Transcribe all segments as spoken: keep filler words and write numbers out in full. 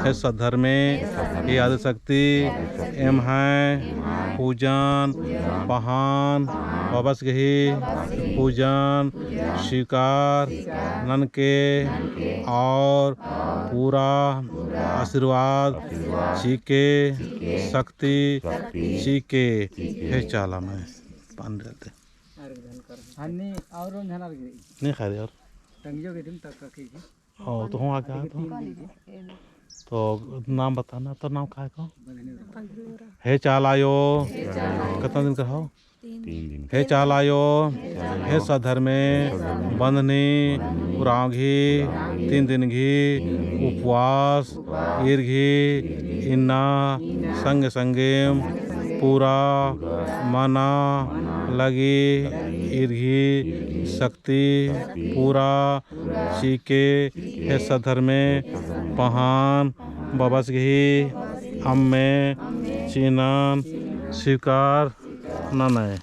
हे सद्धर्मे, हे आदिशक्ति, एम्है पूजन पहान बबस गही पूजन स्वीकार ननके और पूरा आशीर्वाद चिके, शक्ति चिके, हे चाला में पान डालते। अन्नी और झनार गिरी। नहीं खा रहे और। टंगियो के दिन तक का की। ओ, तो हूँ आ गया तो। तो नाम बताना, तो नाम का है को? हे चाला आयो, कितना दिन का हो? तीन दिन। हे चाला आयो, हे सद्धर्मे, बंधनी उराँव गही तीन दिन गही उपवास ईर गही इन्ना संगे संगेम पूरा मना लगी ईर गही शक्ति पूरा चिके हे सद्धर्मे पहान बबस गही अम्मे चिअनन स्वीकार ननय।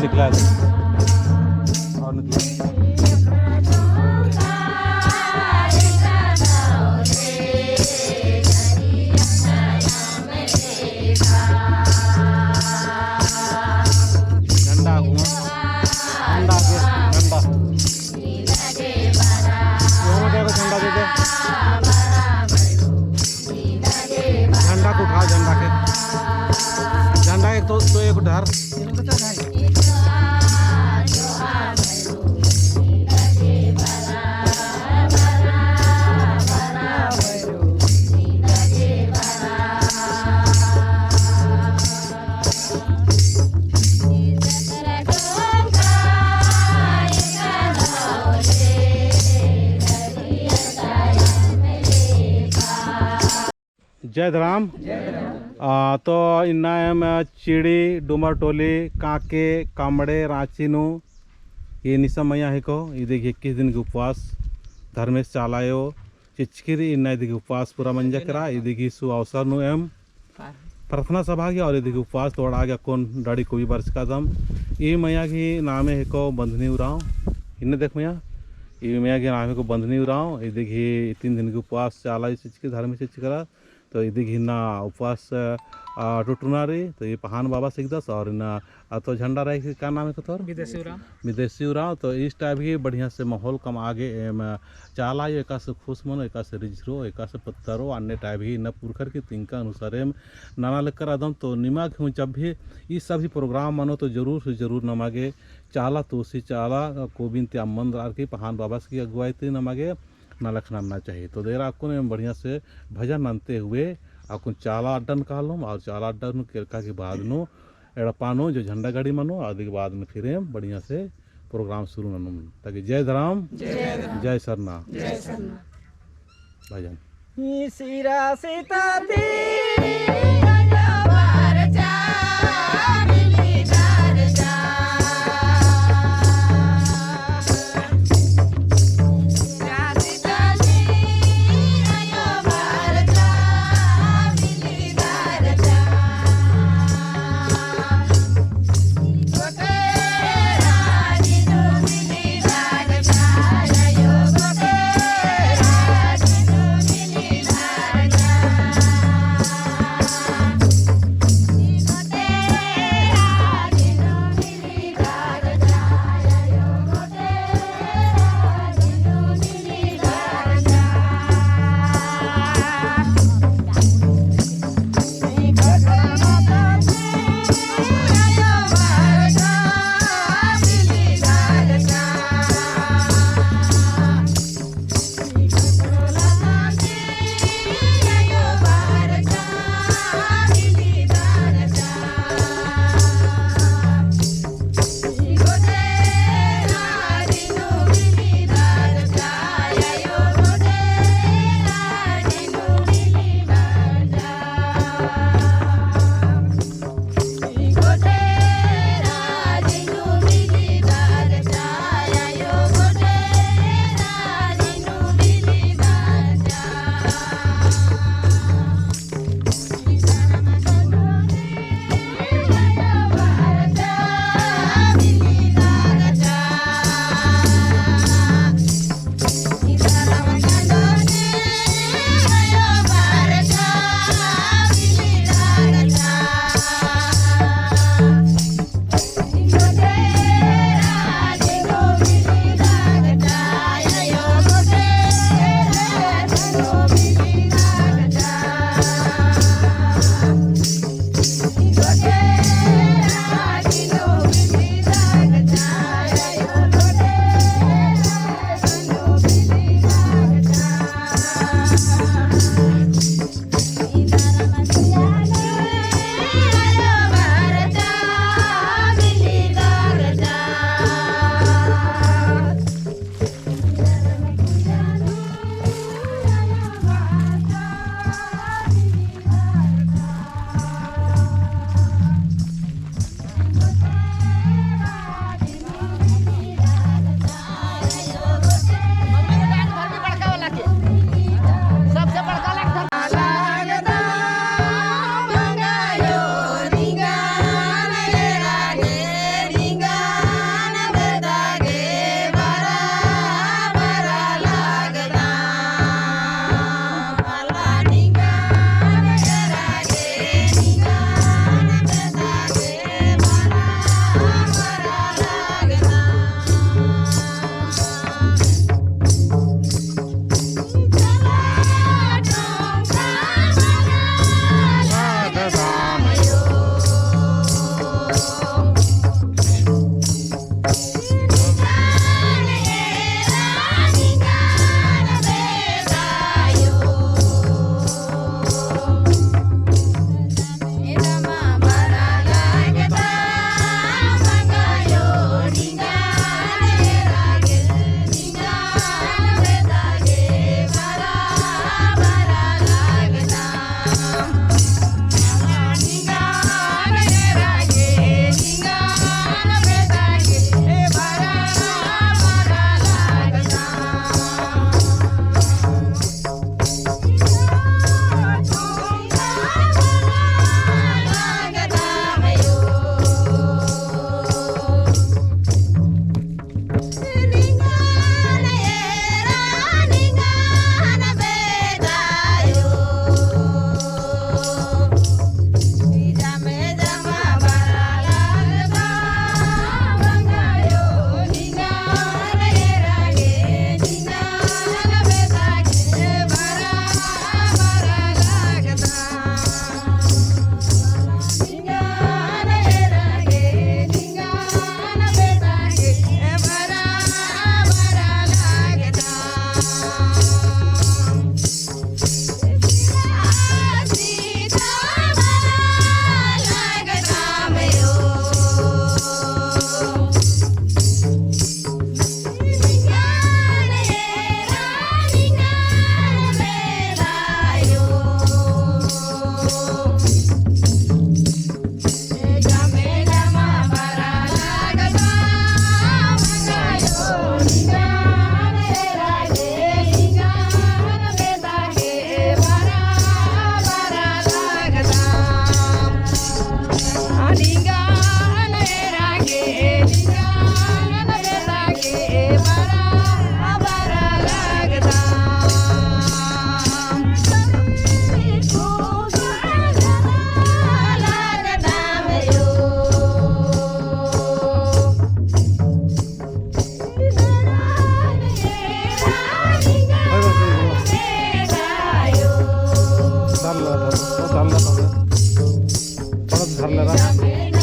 निकला दे। और निकला। झंडा घुमा। झंडा के, झंडा। झंडा दे दे। झंडा को उठा, झंडा के। झंडा एक तो, तो एक उधार। जय धरम। आ, तो इन्ना एम चिड़ी, डुमर टोली, कांके, कामड़े, राँची नू, ई निसा मइया हेको, इदी गही इक्कीस दिन गही उपवास, धर्मेस चाला आयो, चिचकी रई इन्ना इदी गही उपवास पूरा मंजा केरा, इदी गही सु अवसर नू एम प्रार्थना सभा गही और इदी गही उपवास तोड़ा गे अक्कुन डड़ी कुबी बरचकादम। ई मइया गही नामे हेको बंधनी उराँव। इन्ने देख मइया, ई मइया गही नामे हेको बंधनी उराँव। इदी गही तीन दिन गही उपवास चाला चिचकी धर्मेस चिचकी रई। तो इदी गही इन्ना उपवास, आ, टुटुना रई। तो ई पहान बाबस हिकदस और इन्ना आ तो झंडा रई का नाम हेको तोर? विदेशी उराँव। विदेशी उराँव। तो इस type ही बढ़िया से माहौल कमआ गे एम चाला आयो एकासे खुश मनो, एकासे रिझरो, एकासे पत्तरो, अन्ने type ही इन्ना पुरखर की तिंका अनुसार एम नना लक्कर आदम। तो निमा गे हूँ जब भी ई सब ही program मनो तो जरूर से जरूर नमा गे चाला तोसी चाला कोबिन ती अम्मन दरार की पहान बाबस गही अगुवाई ती नमा गे नलख नन्ना चाही। तो दरा अक्कुन एम बढ़िया से भजन नन्ते हुए अक्कुन चाला अड्डा नू कालोम, और चाला अड्डा नू केरका के बाद नू एड़पा नू जो झंडा गाड़ी मनो, अदी के बाद नू फिर एम बढ़िया से program शुरू ननोम। ताकि जय धरम, जय सरना। जय सरना। भाईजान। चालना तो थोड़ा धर लेना।